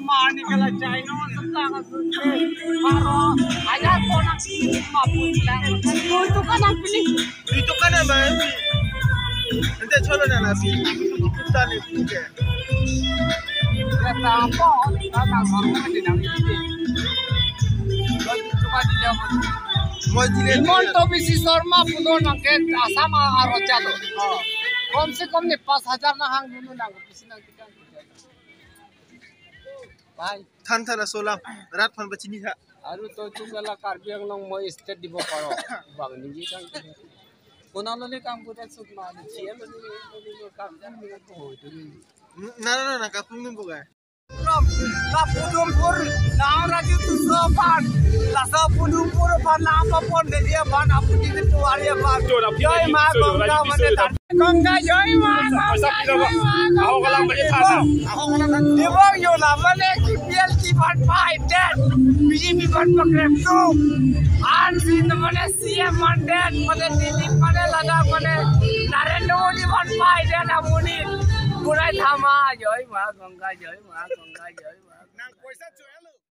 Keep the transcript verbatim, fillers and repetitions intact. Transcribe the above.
Mani kala China, sa ta ka sunte. Paro, aja ko nang si ma pu lang. Ko itu kan nang pilih. Itu kan nang ba? Ente cholo na nasi. Kita ni puke. Ya ta apa? Ta nang baru kan di nang ini. Ko itu kan di dia. Mo jile. Himanta Biswa Sarma pulo nang ke Assam aro jalo. Kom se kom ni pas hajar nang hang dulu nang pisi nang kita. Bhai. Than than asolam, rat phan bachini ha. Aru to chukala Karbi Anglong mo state dibo paro. Bang ninggi kan. Konalo le kam kuda suk ma ni chiam ni kam jan ni ko tu ni. Na na na kapung ni buka. From la Pudumpur, la Raju Tuso pan, la sa Pudumpur pan, la apa pon de dia pan, apu di ketua dia pan. Joi ma Ganga mane tan. Ganga joi ma, Ganga joi ma, Ganga joi ma. Ibong yo la mane K P L T ban pai det, B J P ban pakrep tu. An si na mane C M ban det, mane Delhi mane Ladakh mane Narendra Modi ban pai det amuni. Kunai thama joi ma, Ganga joi ma, Ganga joi ma.